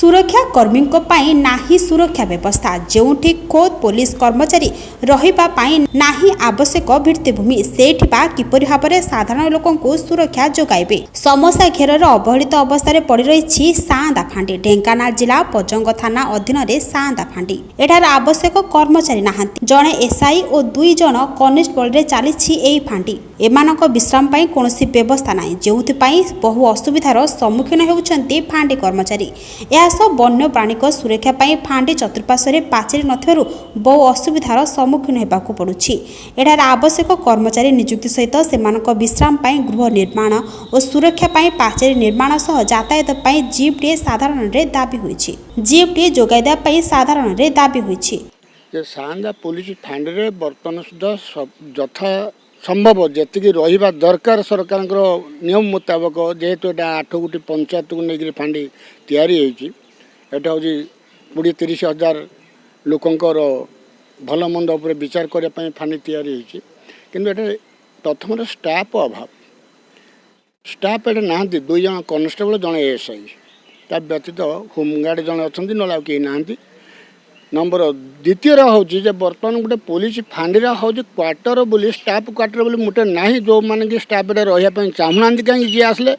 ସୁରକ୍ଷା କର୍ମୀଙ୍କ ପାଇଁ ନାହିଁ ସୁରକ୍ଷା ବ୍ୟବସ୍ଥା। ଯେଉଁଠି ଖୋଦ୍ ପୋଲିସ କର୍ମଚାରୀ ରହିବା ପାଇଁ ନାହିଁ ଆବଶ୍ୟକ ଭିତ୍ତିଭୂମି, ସେଇଠି ବା କିପରି ଭାବରେ ସାଧାରଣ ଲୋକଙ୍କୁ ସୁରକ୍ଷା ଯୋଗାଇବେ? ସମସ୍ୟା ଘେରରେ ଅବହେଳିତ ଅବସ୍ଥାରେ ପଡ଼ି ରହିଛି ସାଆନ୍ଦା ଫାଣ୍ଡି। ଢେଙ୍କାନାଳ ଜିଲ୍ଲା ପଜଙ୍ଗ ଥାନା ଅଧୀନରେ ସାଆନ୍ଦା ଫାଣ୍ଡି। ଏଠାରେ ଆବଶ୍ୟକ କର୍ମଚାରୀ ନାହାନ୍ତି। ଜଣେ ଏସ୍ଆଇ ଓ 2 ଜଣ କନେଷ୍ଟବଳରେ ଚାଲିଛି ଏହି ଫାଣ୍ଡି। ଏମାନଙ୍କ ବିଶ୍ରାମ ପାଇଁ କୌଣସି ବ୍ୟବସ୍ଥା ନାହିଁ, ଯେଉଁଥିପାଇଁ ବହୁ ଅସୁବିଧାର ସମ୍ମୁଖୀନ ହେଉଛନ୍ତି ଫାଣ୍ଡି କର୍ମଚାରୀ। ଏହା ସହ ବନ୍ୟ ପ୍ରାଣୀଙ୍କ ସୁରକ୍ଷା ପାଇଁ ଫାଣ୍ଡି ଚତୁଃପାର୍ଶ୍ୱରେ ପାଚେରୀ ନଥିବାରୁ ବହୁ ଅସୁବିଧାର ସମ୍ମୁଖୀନ ହେବାକୁ ପଡୁଛି। ଏଠାରେ ଆବଶ୍ୟକ କର୍ମଚାରୀ ନିଯୁକ୍ତି ସହିତ ସେମାନଙ୍କ ବିଶ୍ରାମ ପାଇଁ ଗୃହ ନିର୍ମାଣ ଓ ସୁରକ୍ଷା ପାଇଁ ପାଚେରୀ ନିର୍ମାଣ ସହ ଯାତାୟାତ ପାଇଁ ଜିପ୍ଟିଏ ସାଧାରଣରେ ଦାବି ହୋଇଛି। ଜିପ୍ଟିଏ ଯୋଗାଇ ଦେବା ପାଇଁ ସାଧାରଣରେ ଦାବି ହୋଇଛି। ଯେ ସାଆନ୍ଦା ପୋଲିସ ଫାଣ୍ଡିରେ ବର୍ତ୍ତମାନ ସୁଦ୍ଧା ଯଥା ସମ୍ଭବ ଯେତିକି ରହିବା ଦରକାର ସରକାରଙ୍କର ନିୟମ ମୁତାବକ, ଯେହେତୁ ଏଇଟା 8 ଗୋଟି ପଞ୍ଚାୟତକୁ ନେଇକରି ଫାଣ୍ଡି ତିଆରି ହେଇଛି, ଏଇଟା ହେଉଛି 20-30 ହଜାର ଲୋକଙ୍କର ଭଲ ମନ୍ଦ ଉପରେ ବିଚାର କରିବା ପାଇଁ ଫାଣ୍ଡି ତିଆରି ହେଇଛି। କିନ୍ତୁ ଏଠି ପ୍ରଥମରେ ଷ୍ଟାଫ୍ ଅଭାବ। ଷ୍ଟାଫ୍ ଏଠି ନାହାନ୍ତି। 2 ଜଣ କନଷ୍ଟେବଳ, ଜଣେ ଏଏସ୍ଆଇ, ତା ବ୍ୟତୀତ ହୋମଗାର୍ଡ଼ ଜଣେ ଅଛନ୍ତି, ନହେଲେ ଆଉ କେହି ନାହାନ୍ତି। ନମ୍ବର ଦ୍ୱିତୀୟରେ ହେଉଛି ଯେ ବର୍ତ୍ତମାନ ଗୋଟେ ପୋଲିସ ଫାଣ୍ଡିର ହେଉଛି କ୍ୱାର୍ଟର ବୋଲି, ଷ୍ଟାଫ୍ କ୍ୱାର୍ଟର ବୋଲି ମୋଟେ ନାହିଁ। ଯେଉଁମାନେ କି ଷ୍ଟାଫ୍ ଏଠି ରହିବା ପାଇଁ ଚାହୁଁନାହାନ୍ତି। କାହିଁକି? ଯିଏ ଆସିଲେ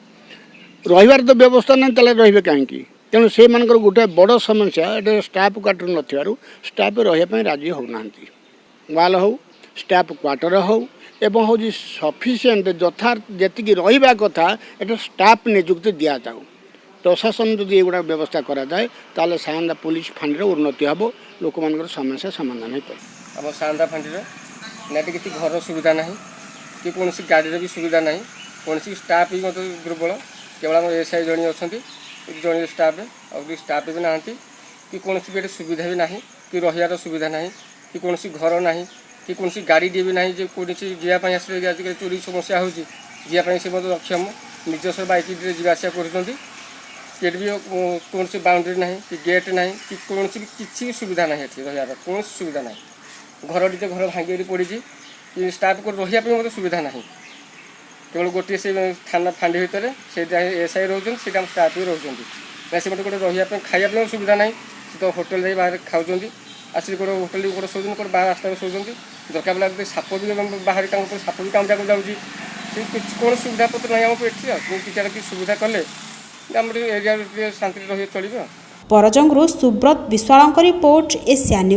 ରହିବାର ତ ବ୍ୟବସ୍ଥା ନାହିଁ, ତାହେଲେ ରହିବେ କାହିଁକି? ତେଣୁ ସେମାନଙ୍କର ଗୋଟେ ବଡ଼ ସମସ୍ୟା, ଏଠି ଷ୍ଟାଫ୍ କ୍ୱାର୍ଟର ନଥିବାରୁ ଷ୍ଟାଫ୍ ରହିବା ପାଇଁ ରାଜି ହେଉନାହାନ୍ତି। ୱାଲ୍ ହେଉ, ଷ୍ଟାଫ୍ କ୍ୱାର୍ଟର ହେଉ ଏବଂ ହେଉଛି ସଫିସିଏଣ୍ଟ ଯଥା ଯେତିକି ରହିବା କଥା ଏଠି ଷ୍ଟାଫ୍ ନିଯୁକ୍ତି ଦିଆଯାଉ। ପ୍ରଶାସନ ଯଦି ଏଗୁଡ଼ା ବ୍ୟବସ୍ଥା କରାଯାଏ, ତାହେଲେ ସାଆନ୍ଦା ପୋଲିସ ଫାଣ୍ଡିର ଉନ୍ନତି ହେବ, ଲୋକମାନଙ୍କର ସମସ୍ୟା ସମାଧାନ ହୋଇପାରିବ। ଆମ ସାଆନ୍ଦା ଫାଣ୍ଡିରେ ନା ଏଠି କିଛି ଘରର ସୁବିଧା ନାହିଁ କି କୌଣସି ଗାଡ଼ିର ବି ସୁବିଧା ନାହିଁ। କୌଣସି ଷ୍ଟାଫ୍ ବି ମଧ୍ୟ ଦୁର୍ବଳ। କେବଳ ଆମ ଏସ୍ଆଇ ଜଣେ ଅଛନ୍ତି, ଜଣେ ଷ୍ଟାଫ୍, ଆଉ ବି ଷ୍ଟାଫ୍ ବି ନାହାନ୍ତି କି କୌଣସି ବି ଏଠି ସୁବିଧା ବି ନାହିଁ, କି ରହିବାର ସୁବିଧା ନାହିଁ, କି କୌଣସି ଘର ନାହିଁ, କି କୌଣସି ଗାଡ଼ିଟିଏ ବି ନାହିଁ ଯେ କୌଣସି ଯିବା ପାଇଁ ଆସିଲେ। ଆଜିକାଲି ଚୋରି ସମସ୍ୟା ହେଉଛି, ଯିବା ପାଇଁ ସେ ମଧ୍ୟ ଅକ୍ଷମ। ନିଜସ୍ୱ ବାଇକ୍ରେ ଯିବା ଆସିବା କରୁଛନ୍ତି। ଏଠି ବି କୌଣସି ବାଉଣ୍ଡ୍ରି ନାହିଁ କି ଗେଟ୍ ନାହିଁ କି କୌଣସି ବି କିଛି ବି ସୁବିଧା ନାହିଁ। ଏଠି ରହିବାର କୌଣସି ସୁବିଧା ନାହିଁ। ଘରଟି ତ ଘର ଭାଙ୍ଗିକରି ପଡ଼ିଛି କି ଷ୍ଟାଫ୍କୁ ରହିବା ପାଇଁ ମଧ୍ୟ ସୁବିଧା ନାହିଁ। କେବଳ ଗୋଟିଏ ସେ ଥାନା ଫାଣ୍ଡି ଭିତରେ ସେଇଟା ଏସ୍ଆଇ ରହୁଛନ୍ତି, ସେଇଟା ଆମ ଷ୍ଟାଫ୍ ବି ରହୁଛନ୍ତି ନା। ସେ ଗୋଟେ ରହିବା ପାଇଁ, ଖାଇବା ପାଇଁ ସୁବିଧା ନାହିଁ। ସେ ତ ହୋଟେଲ ଯାଇ ବାହାରେ ଖାଉଛନ୍ତି। ଆସିକି ଗୋଟେ ହୋଟେଲ ଗୋଟେ ଶୋଉଛନ୍ତି, ଗୋଟେ ବାହାର ରାସ୍ତାରେ ଶୋଉଛନ୍ତି। ଦରକାର ପଡ଼ିଲା ଯଦି ସାପ ବି ବାହାରେ, ତାଙ୍କ ଉପରେ ସାପ ବି କାମୁଡ଼ିବାକୁ ଯାଉଛି। ସେ କିଛି କୌଣସି ସୁବିଧା ପତ୍ର ନାହିଁ ଆମକୁ ଏଠି। ଆଉ କିଛି କିଛି ସୁବିଧା କଲେ ଆମର ଟିକେ ଏରିଆରେ ଟିକେ ଶାନ୍ତିରେ ରହି ଚଳିବ। ପରଜଙ୍ଗରୁ ସୁବ୍ରତ ବିଶ୍ୱାଳଙ୍କ ରିପୋର୍ଟ, ଏସିଆ ନ୍ୟୁଜ୍।